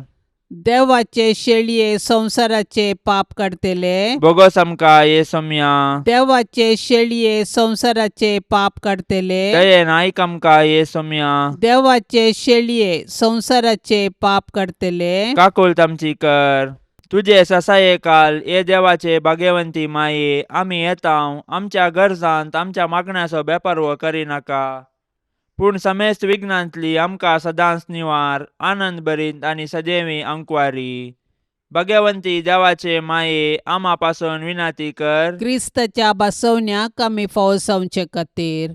देवाचे शेळये संवसाराचे पाप काडतले, बोगस आमकां ये सोम्या. देवाचे शेळये संवसाराचे पाप काडतले, दयेन आयक आमकां ये सोम्या. देवाचे शेळये संवसाराचे पाप काडतले, काकुळट आमची कर. तुजे ससाये काल ये देवाचे भाग्यवंती माये, आमी येता आमच्या गरजांत आमच्या मागण्याचो बेपर्व करिनाका, पूण समेस्त विघ्नांतली आमकां सदांच निवार, आनंद भरीत आनी सदैवी अंकवारी. भाग्यवंती देवाचे माये, आमा पासून विनंती कर. क्रिस्ताच्या बसवण्याक आमी फावो जावचे खातीर.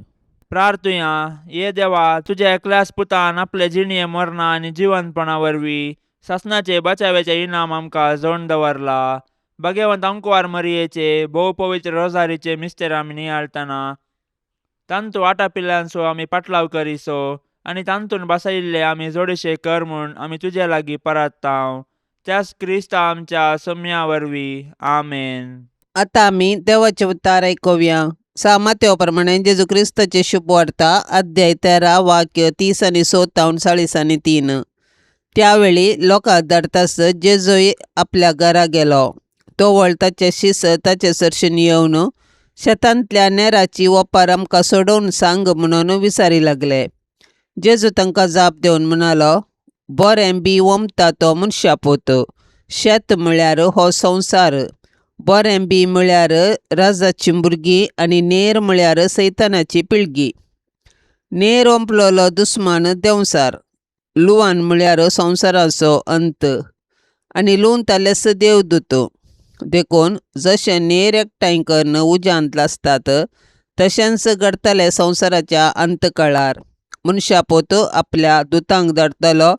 प्रार्थुया. ये देवा, तुज्या एकल्याच पुतान आपले जिणये मरणा आनी जिवंतपणा वरवीं सासणाचे बचाव्याचे इनाम आमकां जोडून दवरला. भाग्यवंत अंकवार मरियेचे भोव पवित्र रोजारीचे मिस्तेर आमी नियाळतना तांतू आटापिल्ल्यांचो आमी पाटलाव करिसो आनी तांतून बसयिल्ले आमी जोडशे कर म्हूण आमी तुजे लागीं परात्तांव, त्याच क्रिस्ता आमच्या सम्या वरवीं. आमेन. आता आमी देवाचे उतार आयकुया. सामात्यो प्रमाणे जेजू क्रिस्ताचे शुभवार्ता, अध्याय 13, वाक्य 30 आनी 6 तावन 40 आनी 3. त्यावेळी लोकांक धाडतास जेजूय आपल्या घरा गेलो. तो वळ ताचे शिस ताचे सरशीन येवन शेतांतल्या नेराची ओपार आमकां सोडोवन सांग म्हणून विचारी लागले. जेजू तांकां जाप दिवन म्हणालो, बरें बी ओंपता तो मनशा पूत, शेत म्हळ्यार हो संवसार, बरें बी म्हळ्यार राजाची भुरगीं आनी नेर म्हळ्यार सैतानाची पिळगी. नेर ओंपलोलो दुस्मान देंवचार. लुवान म्हळ्यार संवसाराचो अंत आनी लुवतलेच देवदूत. देखून जशें नेर एकठांय करून उज्यांत लासतात तशेंच घडटलें संवसाराच्या अंतकाळार. मनशापूत आपल्या दुतांक धाडटलो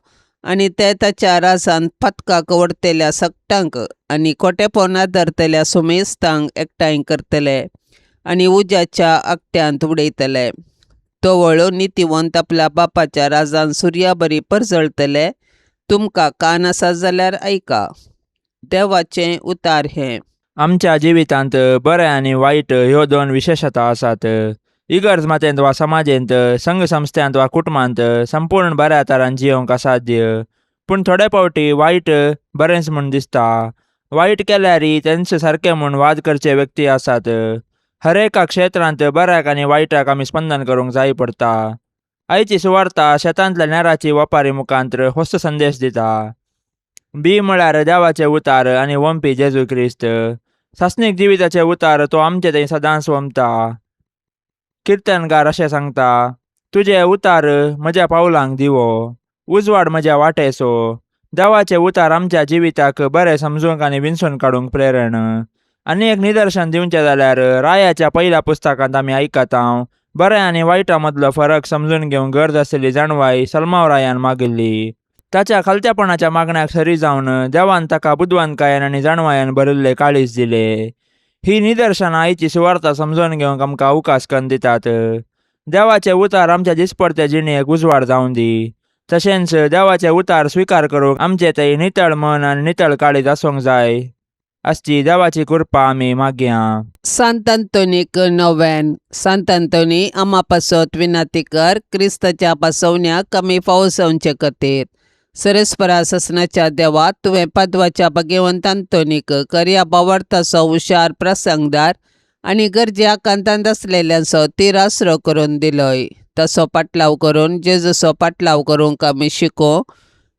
आनी ते ताच्या राजांत पातकाक व्हरतल्या सगटांक आनी खोटेपणां धरतल्या सुमेस्तांक एकठांय करतले आनी उज्याच्या आकट्यांत उडयतले. तवळ नितीवंत आपल्या बापाच्या राजान सुर्या बरी परजळटले. तुमकां कान आसा जाल्यार आयका. देवाचें उतार हें. आमच्या जिवितांत बरें आनी वायट ह्यो दोन विशेशता आसात. इगर्ज मातेंत वा समाजेंत, संघ संस्थ्यांत वा कुटुंबांत संपूर्ण बऱ्या तरान जियोंक असाध्य. पूण थोडे फावटी वायट बरेंच म्हूण दिसता. वायट केल्यारय तेंच सारकें म्हूण वाद करचे व्यक्ती आसात. हर एका क्षेत्रांत बऱ्याक आनी वायटाक आमी स्पंदन करूंक जाय पडटा. आयची सुवार्ता शेतांतल्या नेराची वपारी मुखांत्र होस्त संदेश दिता. बी म्हळ्यार देवाचे उतार आनी वंपी जेजू क्रिस्त. सासणीक जिविताचे उतार तो आमचे थंय सदांच वमता. किर्तनकार अशें सांगता, तुजें उतार म्हज्या पावलांक दिवो, उजवाड म्हज्या वाटेसो. देवाचे उतार आमच्या जिविताक बरें समजूंक आनी विंचून काडूंक प्रेरण. आनी एक निदर्शन दिवचें जाल्यार रायाच्या पयल्या पुस्तकांत आमी आयकता, बरें आनी वायटा मदलो फरक समजून घेवंक गरज आशिल्ली जाणवाय सलमाव रायान मागिल्ली. ताच्या खालत्यापणाच्या मागण्याक सरी जावन देवान ताका बुदवंतकायेन आनी जाणवायेन भरिल्ले काळीज दिले. ही निदर्शनां आयची सुवार्ता समजून घेवंक आमकां अवकाश करून दितात. देवाचे उतार आमच्या दिसपडते जिणेक उजवाड जावन दी. तशेंच देवाचे उतार स्विकार करूंक आमचे थंय नितळ मन आनी नितळ काळीज आसूंक जाय. आसची देवाची कृपा आमी मागया. सांत अंतोनीक नोवेन. सांत अंतोनी आमा पासत विनंती कर क्रिस्ताच्या पासवण्याक आमी फावो जावचे खातीर. सरेस्परा ससनाच्या देवा, तुवें पादवाच्या भाग्यवंत अंतोनीक करया बावडताचो हुशार प्रसंगदार आनी गरजे आकांतांत आसलेल्यांचो तीर आसरो करून दिलोय. तसो पाटलाव करून जेजूचो पाटलाव करूंक आमी शिको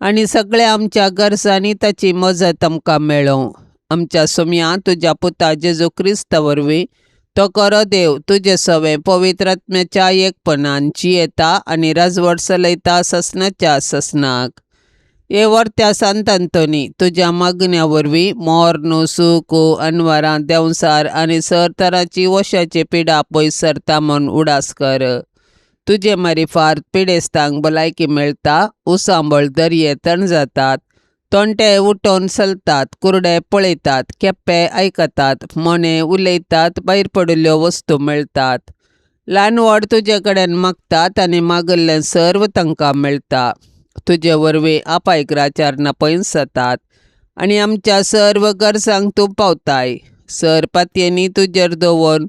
आनी सगळ्या आमच्या गरजांनी ताची मजत आमकां मेळों. आमच्या सुमया तुज्या पुता जेजू क्रिस्ता वरवीं तो खरो देव तुजे सवें पवित्र आत्म्याच्या एकपणान जियेता आनी राजवट चलयता ससनाच्या ससनाक. हे वर्त्या सांत अंतोनी, तुज्या मागण्या वरवीं मोर्न सूख अनवरां देंवसार आनी सर तराची वशाची पिडा पयस सरता म्हूण उडास कर. तुजे मारिफार पिडेस्तांक भलायकी मेळटा, उसांबळ दर्ये तण जातात, तोंटे उठोवन चलतात, कुरडे पळयतात, केप्पे आयकतात, मोने उलयतात, भायर पडिल्ल्यो वस्तू मेळटात. ल्हान व्हड तुजे कडेन मागतात आनी मागिल्लें सर्व तांकां मेळटा. तुजे वरवीं आपायग्राचार पयस जातात आनी आमच्या सर्व गरजांक तूं पावताय. सर पातयेंनी तुजेर दवरून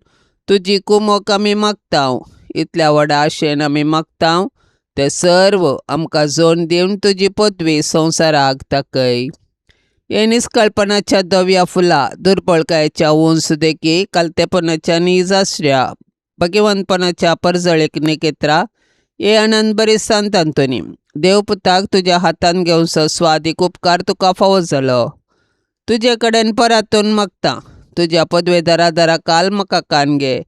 तुजी कुमोक आमी मागता. इतल्या व्हडा आशेन आमी मागता ते सर्व आमकां जोन दिवन तुजी पदवी संवसाराक दाखय. हे निस्कळपणाच्या धव्या फुलां, दुर्बळकायेच्या उंच देखी, कालतेपणाच्या निजाश्र्या, भगवंतपणाच्या परजळीक निकेत्रा, हे आनंद बरी सांत अंतोनी, देवपुताक तुज्या हातान घेवचो स्वादीक उपकार तुका फावो जालो. तुजे कडेन परातून मागता, तुज्या पदवेदारा दारा काल म्हाका कान घे.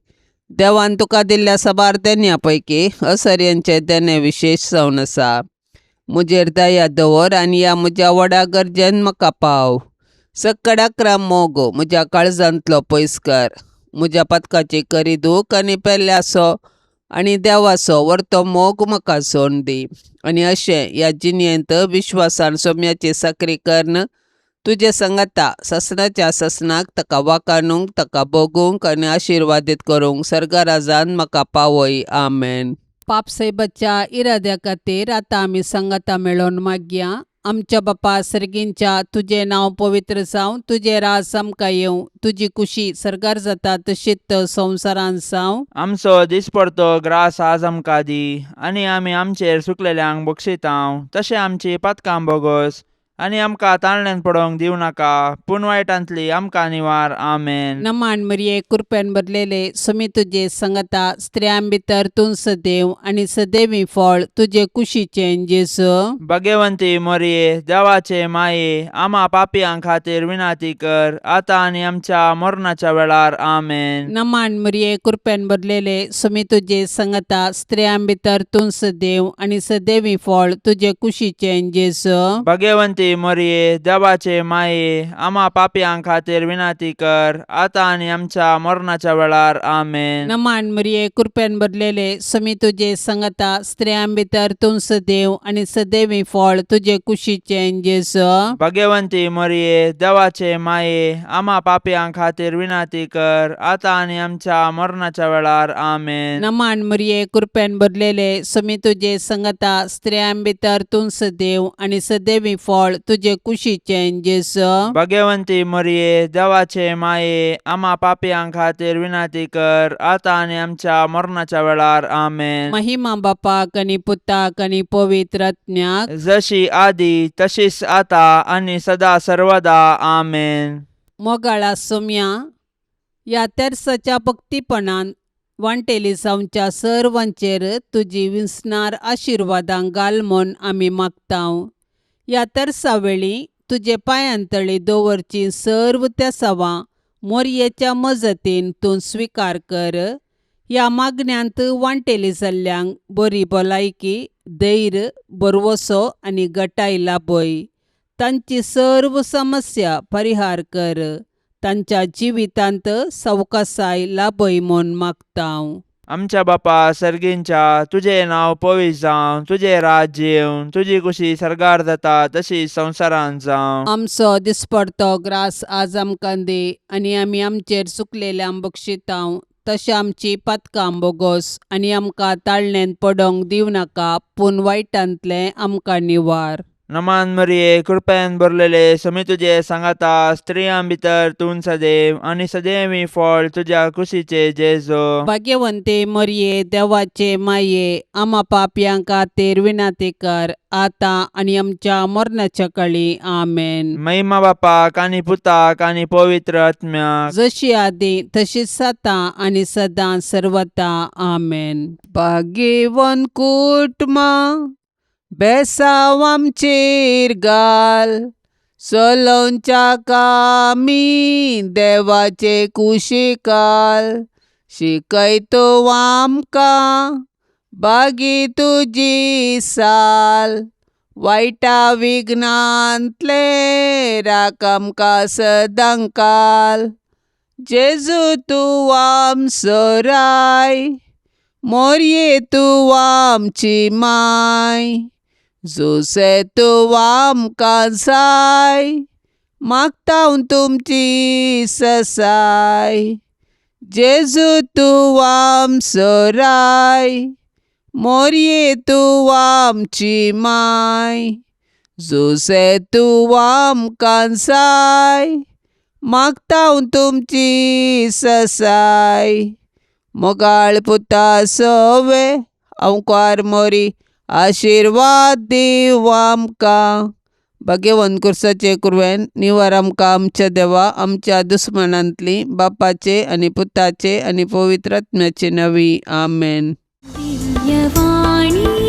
देवान तुका दिल्ल्या साबार देण्या पैकी असर्यांचें देणें विशेश जावन आसा. म्हजेर दया दवर आनी ह्या म्हज्या व्हडा गरजेन म्हाका पाव. सक्कडाक्रा मोग म्हज्या काळजांतलो पयस कर. म्हज्या पातकाची करी दूख आनी पेल्याचो आनी देवाचो वर्तो मोग म्हाका सोड दी. आनी अशें ह्या जिणेंत विश्वासान सोम्याची साकरी करून तुजे सांगाता ससनाच्या ससनाक ताका वाकाणूंक, ताका भोगूंक आनी आशिर्वादीत करूंक सर्गराजान म्हाका पावय. आमेन. पापसाहेबाच्या इराद्या खातीर आतां आमी सांगाता मेळोवन मागया. आमच्या बापा सर्गींच्या, तुजें नांव पवित्र जावं, तुजें राज आमकां येवं, तुजी कुशी सर्गार जाता तशीच संवसारांत जावं. आमचो दिसपडतो ग्रास आज आमकां दी आनी आमी आमचेर सुकलेल्यांक बक्षितांव तशें आमची पातकां बोगस आनी आमकां ताळण्यान पडोवंक दिवं नाका पूण वायटांतली आमकां निवार. आमेन. नमान मरिये, कृपेन भरलेले, सुमी तुजे संगता, स्त्रियां भितर तूं सदैव आनी सदैवी फळ तुजे कुशीचें जेजू. भगवंती मोरये, देवाचे माये, आमा पापयां खातीर विनंती कर आतां आनी आमच्या मरणाच्या वेळार. आमेन. नमान मरिये, कृपेन भरलेले, सुमी तुजे संगता, स्त्रियां भितर तूं सदैव आनी सदैवी फळ तुजे कुशीचें जेजू. भगवंती मोरये, देवाचे माये, आमा पापयां खातीर विनंती कर आतां आनी आमच्या मरणाच्या वेळार. आमेन. नमान मरिये, कृपेन भरलेले, सुमी तुजे संगता, स्त्रियां भितर तूं सदैव आनी सदैवी फळ तुजे कुशीचें जेजू. भगवंती मोरये, देवाचे माये, आमा पापयां खातीर विनंती कर आतां आनी आमच्या मरणाच्या वेळार. आमेन. नमान मरिये, कृपेन भरलेले, सुमी तुजे संगता, स्त्रियां भितर तूं सदैव आनी सदैवी फळ तुजे कुशीचें जेजू. भगवंती मोरये, देवाचे माये, आमा पापयां खातीर विनंती कर आतां आनी आमच्या मरणाच्या वेळार. आमेन. महिमा बापाक आनी पुताक आनी पवित्र आत्म्याक. जशी आदी तशीच आता आनी सदा सर्वदा. आमेन. मोगाळा सोम्या, ह्या तेर्साच्या भक्तीपणान वांटेली जावच्या सर्वांचेर तुजी विसणार आशिर्वादां घाल म्हूण आमी मागतांव. ह्या तेर्सा वेळी तुजे पांयांतळी दवरचीं सर्व तेसावां मोरयेच्या मजतीन तूं स्विकार कर. ह्या मागण्यांत वांटेली जाल्ल्यांक बरी भलायकी, धैर्य, भरवसो आनी गटाय लाभय. तांची सर्व समस्या परिहार कर. तांच्या जिवितांत सवकासाय लाभय म्हूण मागतांव. आमच्या बापा सर्गींच्या, तुजें नांव पवित्र जावं, तुजें राज्य येवं, तुजी कुशी सर्गार जाता तशी संवसारांत जावं. आमचो दिसपडतो ग्रास आज आमकां दी आनी आमी आमचेर चुकलेल्यांक बक्षितांव तशें आमची पातकां बोगोस आनी आमकां ताळणेंत पडोंक दिवं नाका पूण वायटांतलें आमकां निवार. नमान मरिये, कृपेन भरलेले, समी तुजे सांगाता, स्त्रियां भितर तूं सदैव आनी सदैवी फळ तुज्या कुशीचे जेजो. भाग्यवंते मरिये, देवाचे माये, आमा पापयां खातीर विनंती कर आतां आनी आमच्या मरणाच्या काळी. आमेन. महिमा बापाक आनी पुताक आनी पवित्र आत्म्याक. जशी आदी तशीच आतां आनी सदां सर्वता. आमेन. भाग्यवन कुटुंबा, बेसांव आमचेर घाल, चलोवच्या कामी देवाचे कुशिकाल, शिकयतो आमकां बागी तुजी साल, वायटा विघ्नांतले राख आमकां सदांकाल. जेजू तूं आमचो राय, मोरये तूं आमची माय, जुसे तूं आमकां जाय, मागता तुमची ससाय. जेजू तूं आमचो राय, मोरये तूं आमची माय, जुसे तूं आमकां जाय, मागता तुमची ससाय. मोगाळ पुता सोवे अंकार मोरी, आशिर्वाद दीव आमकां. भाग्यवंत कुर्साचे कुरवेन निवार आमकां आमच्या देवा आमच्या दुस्मनांतली, बापाचे आनी पुताचे आनी पवित्र आत्म्याचे नवी. आमेन. दिव्यवाणी.